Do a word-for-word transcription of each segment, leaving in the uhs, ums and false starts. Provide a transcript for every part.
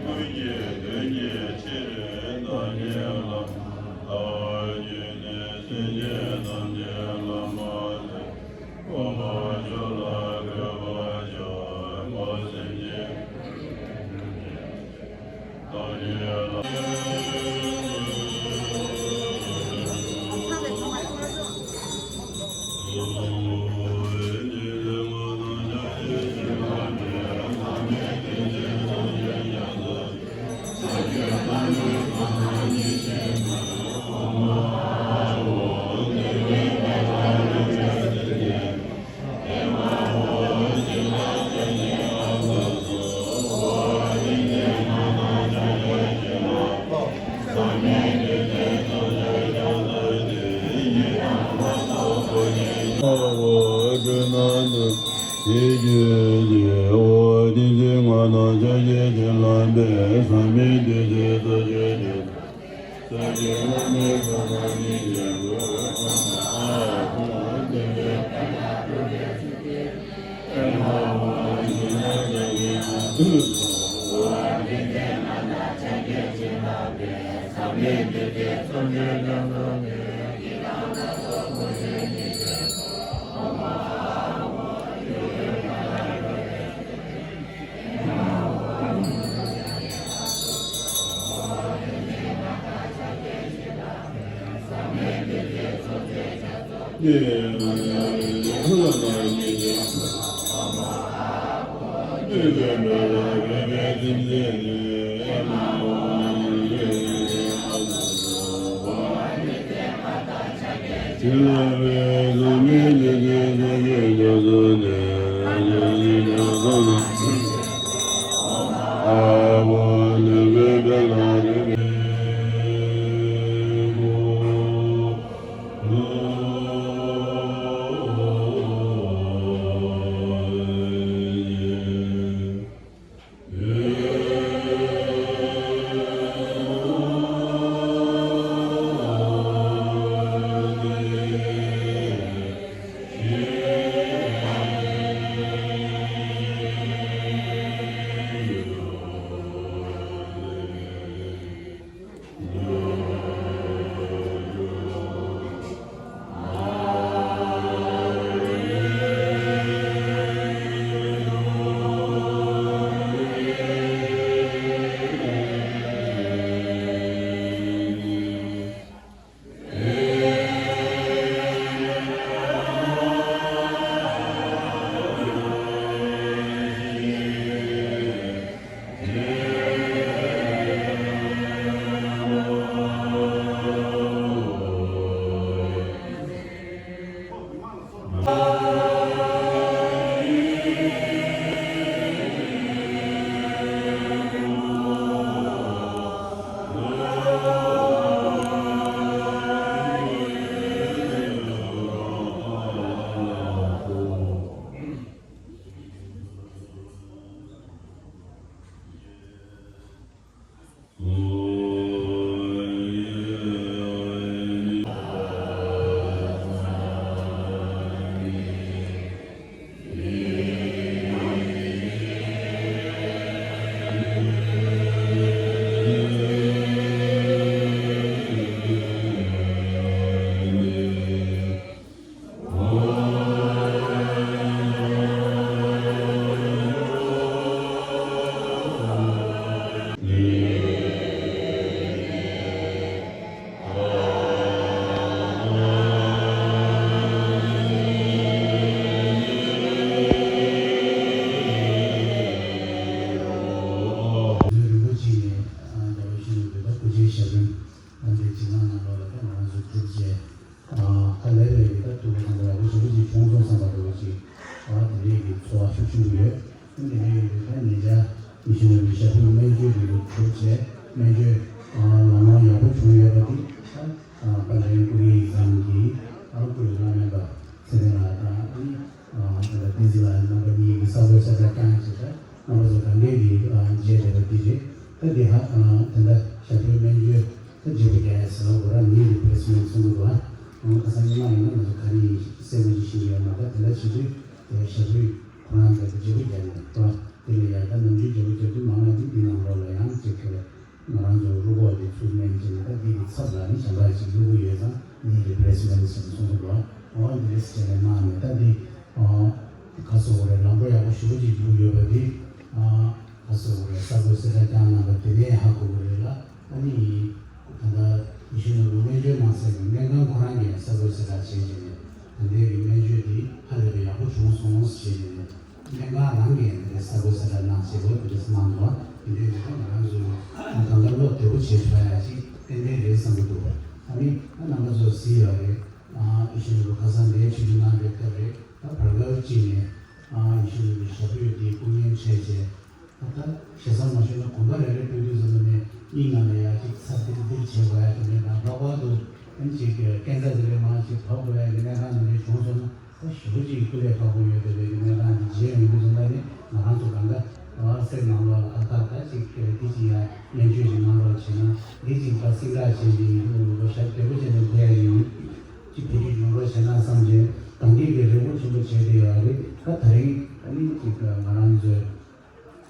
ཀུན་གྱི་དོན་གྱི་ཕྱིར་བདག་ཉིད་ལ། ལྟ་བ་བརྒྱུད་ནས་སེམས་ཅན་ཐམས་ཅད་བླ་མ་ཟེར། གོང་མ་མཆོག་ལ་འགོད་པར་བྱ། སེམས་ཅན། རིན་པོ་ཆེ་ནས་ཨ་ཟླ་བ་གཞོན་ནུ་བོད་པ་སྐུ་མགྲོན་ཞབས་དྲུང་ཨ་འདྲའི་ཇི་ལྟར་ནང་ལོགས་ལ་ད་ང་རང་ཚོ་གྲུབ་རྗེས། ཨ་ཁ་ལས་རེ་རེ་ད་ཐུགས་ལ་ད་ལྟ་ཡག་པོ་ཞེ་པོ་ཅིག་བྱུང་སོང་བསམ་པ་འདྲ་བོ་ཅིག་ཨ་དེ་འདྲའི་གི་ཚོར་བ་ཤུགས་ཆེན་པོ་ཡོད། ཨ་དེ་འདྲའི་ཡོད་དུས་ད་ཉེ་ཆར་ཉི་ཤུ་ནང་གི་ཞབས་བརྟན་སྨན་བཅོས་དེ་གི་གྲུབ་རྗེས་སྨན་བཅོས་ཨ་ལམ་ལྷོང་ཡག་པོ་བྱུང་ཡོད་པ་དེ་ད་ཨ་དཔལ་ལྡན་སྐུ་ངོ་ཡིག་ཚང་གི་ཨ་སྐུ་ལས་བླ་སྨན་པ་ཚེ་བརྟན་ལགས་དང་ཨ་ནི་ཨ་ད་ལྟ་བསྟན་འཛིན་ལགས་རྣམ་པ་གཉིས་ཀྱི་གསར་འགོད་གསལ་བསྒྲགས་བསྐྱངས་བྱས་ད། རྣམ་པ་ཚོ་ག་འདྲས་ཀྱི་ཨ་མཇལ་བསྡད་པ་འདི་རེད། ད་འདི་ཧ་ཨ་ད་ལྟ་ཞབས་བརྟན་སྨན་བཅོས་ད་བརྗེ་པོ་རྒྱག་ཡ་ཟེར་ལ་འོ་ར་ངེད་ཀྱི་པེ་རེ་སི་མེན་ཊི་གསུང་གི་འདུག་ཨ་ཁ་སང་ཉི་མ་ཡིན་ན་ང་ཚོ་ག་རེ་ཡིན་གསལ་པོ་ཅིག་ཤེས་ཀྱི་ཡོད་མ་རེད། ད་དེ་འདྲ་བྱེད་དུས་དེ་ཞབས་བརྟན་ཁོ་རང་ད་བརྗེ་པོ་རྒྱག་ནས་ད་དེ་ལ་ཡ་ད་ནམ་རྒྱུན་བརྗེ་པོ་རྒྱག་དུས་མང་བ་འདི་འདི་ནང་ལོགས་ལ་ཡང་ ང་རང་ཚོ་བློ་ཁོག་དེ་ཚུར་ལེན་བྱས་ནས། ད་འདི་གི་ཚབ་ལ་ནི་གཞན་པ་ཅིག་བླུག་གི་ཡོད་ཙང་། འདི་རི་པི་ལེ་སི་མེན་ཊི་ཟེར་ནས་གསུང་གི་འདུག་འོ་འདི་རེད་ཟེར་ནས་གནང་ནས། ད་འདི་ཨ་ག་ཟེར་དགོས་རེད། ལམ་བུ་ཡག་པོ་ཞེ་པོ་ཅིག་བསྒྲིགས་ཡོད་པ་འདི། ཨ་ག་ཟེར་དགོས་རེད། གསར་འགོད་གསལ་བསྒྲགས་བསྐྱངས་གནང་བ་དེ་ནས་ཧ་གོ་གི་རེད་ལ། ཨ་ནི་ད་ལྟ་ཡིད་བཞིན་ནོར་བུ་སྨན་བཅོས་གནང་སའི་སྨན་ཁང་ཁོ་རང་གིས་གསར་འགོད་གསལ་བསྒྲགས་བྱས་བྱས་ནས། ད་ལྟའི་གི་སྨན་བཅོས་འདི་ཧ་ལས་པའི་ཡག་པོ་བྱུང་སོང་ཟེར་བྱས་ནས། སྨན་ཁང་རང་གིས་འདི་གསར་འགོད་གསལ་བསྒྲགས་གནང་བྱས་པ་དེ་འདྲ་གནང་འདུག་དེ་འདྲའི་ནི་ད་ང་རང་ཚོ་ད་ལྟ་བློ་བདེ་པོ་བྱས་ཆོག་ཡ་ཅིག་ཏན་ཏན་རེད་བསམ་གྱི་འདུག་ཨ་ནི་ད་རྣམ་པ་ཚོ་གཟིགས་ཡོད་རེད། ཨ་ཡིད་བཞིན་ནོར་བུ་ཁ་སང་འདིར་ཆིབས་བསྒྱུར་གནང་བའི་སྐབས་རེད། ད་བར་སྐབས་ཅིག་ནས་ཨ་ཡིད་བཞིན་ནོར་བུའི་ཞབས་པུས་འདི་སྐུ་ངལ་འཕྲད་བྱས། ད་ལྟ་ཞེ་ས་མ་ཞུས་ན་གོམ་པ་རེ་རེ་སྤོས་དུས་ཙམ་པ་ནས་མིག་ནང་ལ་ཡ་ཅིག་ཚ་ཏིལ་ཏིལ་བྱེད་དགོས་ཡ་དེ་འདྲ་དང་། ལྷག་པར་དུ་ཨ་ནི་ཅིག་སྐས་འཛེག་དེ་འདྲ་མང་ཅིག་བབས་དགོས་ཡ་གི་གནས་སྟངས་དེ་འདྲ་བྱུང་སོང་ན། ད་ཞེ་པོ་ཅིག་སྐུ་ལས་ཁག་པོ་ཡོད་པའི་གི་གནས་སྟངས་དེ་མཇལ་ཡོང་དུས་ཙམ་པ་ནས། ང་རང་ཚོ་གང་ག་ཨ་སེམས་ནང་ལོགས་ལ་ཁག་ཁག་ད་ཅིག་འདི་ཅིག་ཡ་སྨན་བཅོས་ཅིག་གནང་རོགས་བྱས་ན། འདི་ཅིག་ད་སིང་རགས་བྱས་ཏེ་ཡིན་དུས་ལོ་ཞབས་བདེ་པོ་བྱས་ནས་འགྲོ་ཡ་ཡིན། ཅིག་བེད་སྤྱོད་ཡོང་རོགས་བྱས་ན་བསམ་བྱས། ད་གིན་གི་རེ་སྒུག་ཆེན་པོ་བྱས་བསྡད་ཡོད་རེད། ད་ད་རིང་ཨ་ནི་ཅིག་ང་རང་ཚོའི་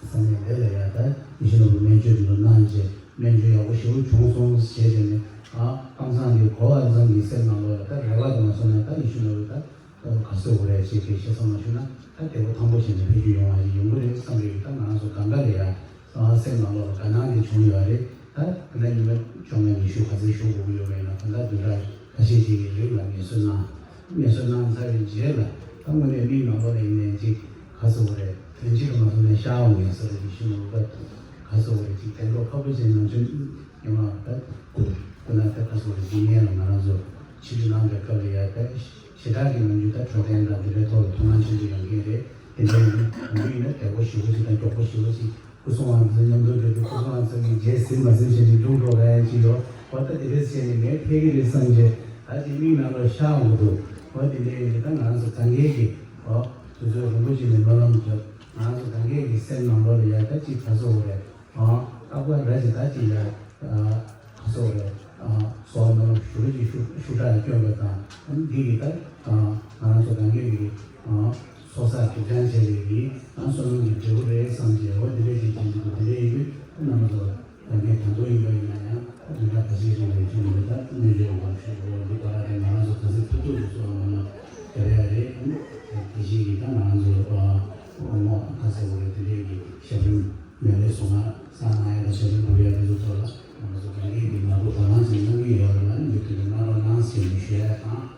ས་གནས་དེ་ལ་ཡ་ད་ཡིད་བཞིན་ནོར་བུ་སྨན་བཅོས་དེ་ཚོ་གནང་བྱས། སྨན་བཅོས་ཡག་པོ་ཞེ་པོ་བྱུང་སོང་ཟེར་བྱས་ནས། ཨ་ཁམས་བཟང་གི་གོ་བ་ཙམ་གྱིས་སེམས་ནང་ལོགས་ལ་ད་རེ་བ་དེ་མ་སོང་ན། ད་ཡིད་བཞིན་ནོར་བུ་ད་ག་ཟེར་དགོས་རེད། ཅིག་གི་ཞེ་ས་མ་ཞུས་ན་ད་བདེ་པོ་ཐང་པོ་བྱས་ནས་ཕེབས་རྒྱུ་ཡོང་བ་ཞིག་ཡོང་གི་རེད་བསམ་གྱི་ཡོད། ད་ང་རང་ཚོ་གང་ག་ལ་ཡ་ཨ་སེམས་ནང་ལོགས་ལ་དགའ་སྣང་དེ་བྱུང་ཡོད་རེད། ད་ད་ལྟ་ཉི་མ་བཅོ་ལྔ་ཉི་ཤུ་ག་ཚོད་བཞུགས་དགོས་ཀྱི་ཡོད་པ་ཡིན་ན། ད་ལྟ་བདུན་ཕྲག་ཁ་ཤས་ཤིག་གི་རིང་ལ་ངལ་གསོ་གནང་། ངལ་གསོ་གནང་ཚར་བའི་རྗེས་ལ་ད་དངོས་གནས་མིག་ནང་ལོགས་ལ་ཡིན་ནའི་ཅིག་ག་ཟེར་དགོས་རེད། དོན་སྤྱིར་མ་ཐུབ་ནའི་ཤར་བ་ངལ་གསོ་རེད། ཡིད་བཞིན་ནོར་བུ་ག་ཟེར་དགོས་རེད། ཅིག་གདན་ཐོག་ཁ་པོ་བྱས་ནང་ཆོས་ཉི་མ་ད་སྐུ་སྐུ་ན་ད་ག་ཟེར་དགོས་རེད། འདི་ཉལ་ལ་ང་རང་ཚོ་ཆིབས་བསྒྱུར་གནང་བའི་སྐབས་ལ་ཡ་ད་ཞེ་དྲག་གི་ནམ་རྒྱུན་ད་འཕྲོད་བསྟེན་དང་དེ་འདྲའི་ཐོག་ལ་ཐུགས་སྣང་ཆེན་པོ་ཡོང་གི་རེད། དེ་འདྲ་ཡིན་དུས་ཡིན་ན་བདེ་པོ་ཞེ་པོ་ཅིག་དང་མགྱོགས་པོ་ཞེ་པོ་ཅིག་སྐུ་སྲུང་དབང་ཚོའི་མཉམ་དུ་འགྲོ་རྒྱུ། སྐུ་སྲུང་དབང་ཚོ་གིས་རྗེས་ཟིན་མ་ཟིན་བྱས་ནས་འགྲུབ་འགྲོ་ག་ཡ་ཅིག་ཡོད། འོ་ད་དེ་འདྲས་བྱས་ནས་ངས་ཕེབས་ཀྱི་རེད་བསམ་བྱས། ད་ཅིག་མིག་ནང་ལ་ཤར་འོང་གི་འདུག་འོ་དེ་འདྲས་ཡིན་དུས་ད་ང་རང་ཚོ་གང་གས་ཀྱིས་འོ་དུས་ཚོད་རིང་པོ་ཅིག་ནས་སྨོན་ལམ་བརྒྱབ། ང་རང་ཚོ་གང་གས་ཀྱི་སེམས་ནང་ལོགས་ལ་ཡ་ད་ཅིག་ག་ཟེར་དགོས་རེད། ཨ་རྟག་པར་ར་ཅིག་ད་ཅིག་ཡ་ཨ་ག་ཟེར་དགོས་རེད། ཨ་གསོལ་བ་སྨོན་ལམ་ཞུ་རྒྱུ་ཅིག་ཤུགས་ཤུགས་དྲག་སྐྱོན་པ་དང་། ཨ་ནི་འདི་གིས་ད་ཨ་ང་རང་ཚོ་གང་གས་ཀྱིས་ཨ་ཚོགས་བསགས་སྒྲིབ་སྦྱང་བྱས་པའི་གི་ཨ་བསོད་ནམས་ཀྱི་འབྲས་བུ་རེད་བསམ་བྱས། འོ་དེ་འདྲས་ཅིག་བྱེད་ཀྱི་འདུག་དེ་འདྲས་ཡིན་དུས་རྣམ་པ་ཚོ་གང་གས་དང་པོ་ཡིན་པ་ཡིན་ན་ཡང་། ད་དེ་འདྲ་ག་ཚོད་ཅིག་ལ་ཡོད་ཀྱི་མི་འདུག་ད་སྨན་བཅོས་ཡོང་བ་ཞུ་དགོས་འདི་ག་ར་དེ་ང་རང་ཚོ་ག་ཚོད་ཐུབ་ཐུབ་ཀྱིས་གསོལ་བ་སྨོན་ལམ་རྒྱབ་ཡ་རེད། ཨ་ནི་དེ་བཞིན་གྱི་ད་ང་རང་ཚོ་ཨ་ངོ་ག་ཚོད་འོ་རེད། དེ་འདྲས་ཀྱི་ཞབས་རིམ་མེ་ལེ་སོང་ང་གསང་སྔགས་ཡ་དང་ཞབས་རིམ་འབུལ་ཡ་དེ་ཚོ་ཐོག་ལ་ང་རང་ཚོ་གང་གས་ཀྱིས་མ་བུ་དོ་སྣང་ཅིག་གནང་གི་ཡོད་རེད་ལ། ཨ་ནི་མུ་མཐུད་དུ་གནང་རོགས་གནང་ཟེར་ནས་ཞུ་ཡ་དང་།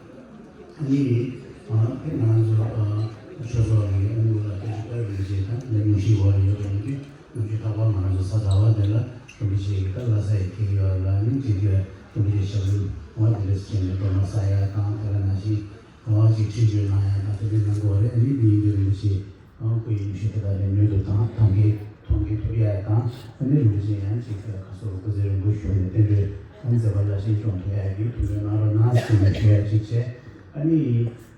ཨ་ནི་ཨ་དེ་ང་རང་ཚོ་ཨ་ཆོས་ཚོགས་ཀྱི་ཨ་ནི་ལ་སྐད་ཆ་བཀའ་དྲིན་ཆེ་དང་ལ་ཉུང་ཤིག་འོ་རེ་ཡོད་པ་ཡིན་དུས། ལོ་རྒྱུས་རྟག་པར་ང་རང་ཚོ་གཟའ་ཟླ་བ་དེ་ལ་རིན་པོ་ཆེ་གི་ད་ལྷ་ས་ཡི་ཁེལ་ཡོད་ལ། ཨ་ནི་ཅིག་གི་རིན་པོ་ཆེ་ཞབས་རིམ་འོ་དེ་འདྲས་བྱས་ནས་སྒྲོལ་མ་བསགས་ཡ་དང་། དེ་ག་ནང་བཞིན་འོ་ཅིག་ཁྲིད་བརྗོད་གནང་ཡ་དང་དེ་འདྲས་གནང་དགོས་རེད། ཨ་ནི་དེ་ཡིན་དུས་རིན་པོ་ཆེ་ཨང་སྐུ་ཡི་ཡུམ་ཤིང་དེ་དག་ལ་མྱུར་དུ་དང་ཐང་གི་མཐོང་གི་ཐུབ་ཡ་དང་། ཨ་ནི་རིན་པོ་ཆེ་ཡང་ཅིག་ག་ཟེར་སྐུ་ཚེ་རིང་པོ་བཞུགས་ནས་བསྟན་འགྲོའི་ཨ་ནི་མཛད་པ་རླབས་ཆེན་སྐྱོང་ཐུབ་ཡ་གི་ཐུགས་སྨོན་གནང་རོགས་གནང་ཟེར་ནས་ཞུ་ཡ་ཅིག་བྱས། ཨ་ནི།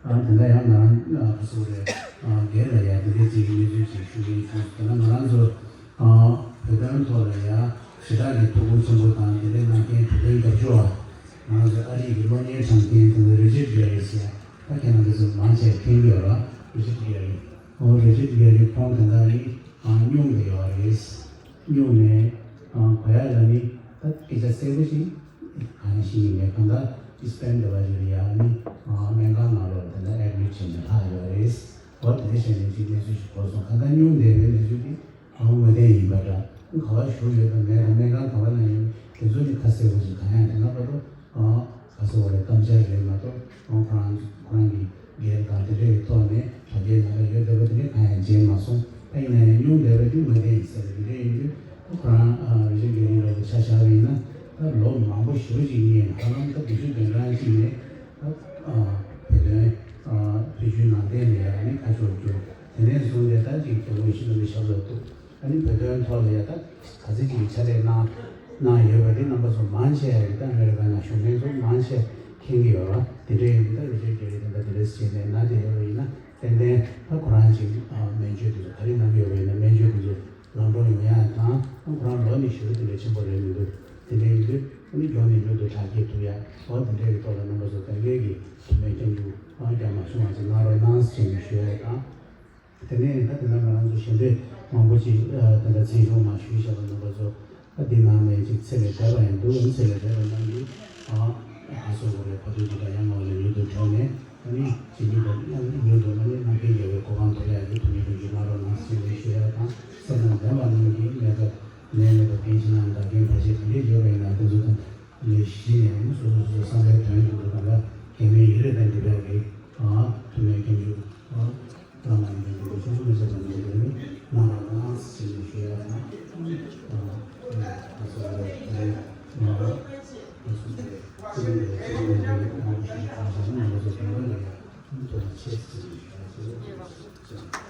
ཨ་དེ་འདྲ་ཡང་ང་རང་ཨ་ག་ཟེར་རེད། ཨ་སྒེར་ལ་ཡང་དེ་འདྲའི་ཅིག་གནས་ཚུལ་ཅིག་ཞུ་གི་ཡིན། དེ་ན་ང་རང་ཚོ་ཨ་བོད་དོན་ཐོག་ལ་ཡང་ཞེ་དྲག་གི་ཐུགས་ཁུར་ཆེན་པོ་དང་། དེ་འདྲའི་གནང་མཁན་བོད་དོན་རྒྱབ་སྐྱོར་བ་ང་རང་ཚོ་ཨ་རི་གི་གློག་བརྙན་དྲངས་མཁན་དེ་ཚོ་རི་ཅར་གྷེ་རི་ཟེར། ད་ཁྱེད་རང་ཚོ་མང་ཆེ་མཁྱེན་གྱི་ཡོད་རེད། རི་ཅར་གྷེ་རི། ཨོ་རི་ཅར་གྷེ་རི་ཁོང་དེ་འདྲ་ནི་ཨ་སྙུང་བསྡད་ཡོད་རེད། སྙུང་ནས་ཨ་གོ་ཡ་ལ་ནི་ད་སྐད་ཆ་གསལ་པོ་ཞིག་གང་ཞིག་ཡིན་ནའི་གང་ལྟར་ཨི་སི་པན་འདྲ་བ་ཞིག་ལ་ཡ་ནི་ཨ་སྨན་ཁང་ནང་ལོགས་དེ་འདྲ་ཨེ་ཌི་མིཊ་བྱས་ནས་ལྷག་ཡོད་རེད། འོ་དེ་འདྲ་བྱས་ནས་ཅིག་གནས་ཚུལ་ཞིག་གོ་སོང་། གང་ལྟར་སྙུང་བསྡད་པའི་གནས་ཚུལ་དེ་ཨ་དངོས་བདེན་ཡིན་པ་འདྲ། ག་པར་བཞུགས་ཡོད་དང་མེད་དང་། སྨན་ཁང་ག་པ་ན་ཡོད་དེ་ཚོ་ནི་ཁ་གསལ་པོ་ཞིག་གང་ཡང་དེ་ན་བར་དུ་ཨ་ག་ཟེར་བ་རེད། གཏམ་འཆལ་རེད་མ་གཏོགས་ཨ་ཁོ་རང་ཁོ་རང་གི་སྒེར་དང་དེ་འདྲའི་ཐོག་ནས་དྲ་རྒྱའི་ནང་ལ་ཡོད་བསྡད་པ་དེ་འདྲ་གང་ཡང་མཇལ་མ་སོང་། ད་ཡིན་ན་ཡང་སྙུང་བསྡད་པ་དེ་ངོས་བདེན་ཡིན་ཟེར་བ་དེ་འདྲ་ཡིན་དུས། ད་ཁོ་རང་ཨ་རི་ཅར་གྷེ་རི་ལགས་ཀྱི་ཆ་བཞག་པ་ཡིན་ན། ད་ལོ་མང་པོ་ཞེ་པོ་ཅིག་སྔོན་ཧ་ལམ་ད་དགུ་བཅུ་དོན་གྲངས་ཅིག་ནས་ད་ཨ་བོད་དོན་ཨ་བོད་བརྒྱུད་ནང་བསྟན་ལ་ཡ་ནི་ཁ་ཕྱོགས་བསྒྱུར། དེ་ནས་བཟུང་སྟེ་ད་ཅིག་རྒྱལ་བ་ཡིད་བཞིན་ནོར་བུའི་ཞབས་ལ་གཏུགས། ཨ་ནི་བོད་དོན་ཐོག་ལ་ཡ་ད་ག་ཚོད་ཅིག་གི་ཕྱག་ལས་གནང་གནང་ཡོད་པ་དེ་རྣམ་པ་ཚོ་མང་ཆེ་ཡ་གི་ད་ཨ་མེ་རི་ཀ་ནང་བཞུགས་མཁན་ཚོ་མང་ཆེ་མཁྱེན་གྱི་ཡོད་རེད། དེ་འདྲ་ཡིན་དུས་ད་རི་ཅར་གྷེ་རི་དེ་འདྲ་དེ་འདྲ་བྱས་ནས་གནང་བསྡད་ཡོད་པ་ཡིན་ན། ཏན་ཏན་ད་ཁོ་རང་ཅིག་ཨ་སྨན་བཅོས་དེ་ཚོ་ག་རེ་གནང་གི་ཡོད་པ་ཡིན་ན། སྨན་བཅོས་དེ་ཚོ་ལམ་འགྲོ་ཡོང་ཡ་དང་། ཨ་ཁོ་རང་ལོ་ནི་ཞེ་པོ་དེ་འདྲ་ཆེན་པོ་རེད་མི་འདུག་དེ་འདྲ་ཡིན་དུས་ཨ་ནི་མགྱོགས་ནས་མྱུར་དུ་དྲག་སྐྱེད་ཐུབ་ཡ། འོ་དེ་འདྲ་གི་ཐོག་ལ་རྣམ་པ་ཚོ་གང་གས་ཀྱིས་ཐུགས་སྨོན་སྐྱབས་འཇུག་ཨ་རྒྱ་མ་ཆུང་བ་ཅིག་གནང་རོགས་གནང་ཟེར་ནས་ཞུ་ཡ་དང་། དེ་ནས་ད་དེ་ན་ང་རང་ཚོ་གཞན་པའི་མང་པོ་ཅིག་ཨ་དེ་འདྲ་མཚན་གཞུང་མ་ཞུས་བཞག་པ་རྣམ་པ་ཚོ་ ད་འདི་ནང་ནས་ཅིག་ཚེ་ལས་འདས་པ་ཡང་འདུག་ཚེ་ལས་འདས་པ་རྣམས་ཀྱིས་ཨ་ཨ་སོ་གོ་རེ་ཕ་ཚོ་འདི་དག་ཡང་ང་ལ་མྱུར་དུ་བྱོན་ནས་ཨ་ནི་ཇི་སྙེད་པ་མྱུར་དུ་ཨ་ནི་རྣམ་མཁྱེན་རྒྱལ་བའི་གོ་འཕང་ཐོབ་ཡག་གི་ཐུགས་ཉིད་དུ་འཇུག་གནང་རོགས་གནང་ཟེར་ཞུ་ཡག་དང་། སེམས་ནང་བདེན་པ་རྣམས་ཀྱི་གནས་སྐབས་ནད་མེད་པ་ཕན་ཕྱིར་ན་བདག་རྐྱེན་བར་ཆད་གང་འདྲ་ཡོད་པ་ཡིན་ན་དེ་ཚོ་དང་ལས་གཞི་ནས་ཨ་ནི་སོ་སོ་སོ་སོ་བསམ་པའི་དོན་དུ་འགྲོ་གང་འདྲ་གལ་མེད་ཡོད་རེད། ད་འདི་འདྲ་གི་ཨ་ཐུགས་ནས་སྐྱབས་འཇུག་ཨ། བླ་མ་ཡིན་པའི་འདི་ཚོ་ཆུང་ཆུང་མི་བྱེད་པ་ནང་དེ་ནི་གནང་རོགས་གནང་ཟེར་ནས་ཞུ་ཡ་དང་། ཨ་ཨ་སོ་ལ་དེ་ནི་ང་རང་ཨ་སོ་ལ་ཚེ་རིང་ལ་ཚེ་རིང་ལ་ང་རང་ཞིག་གང་ཞིག་ང་རང་ཚོ་དོན་དག་ལ་ཡ་ཐུགས་རྗེ་ཆེ་ཟེར་ནས་ཞུ་ཡ་ཟེར།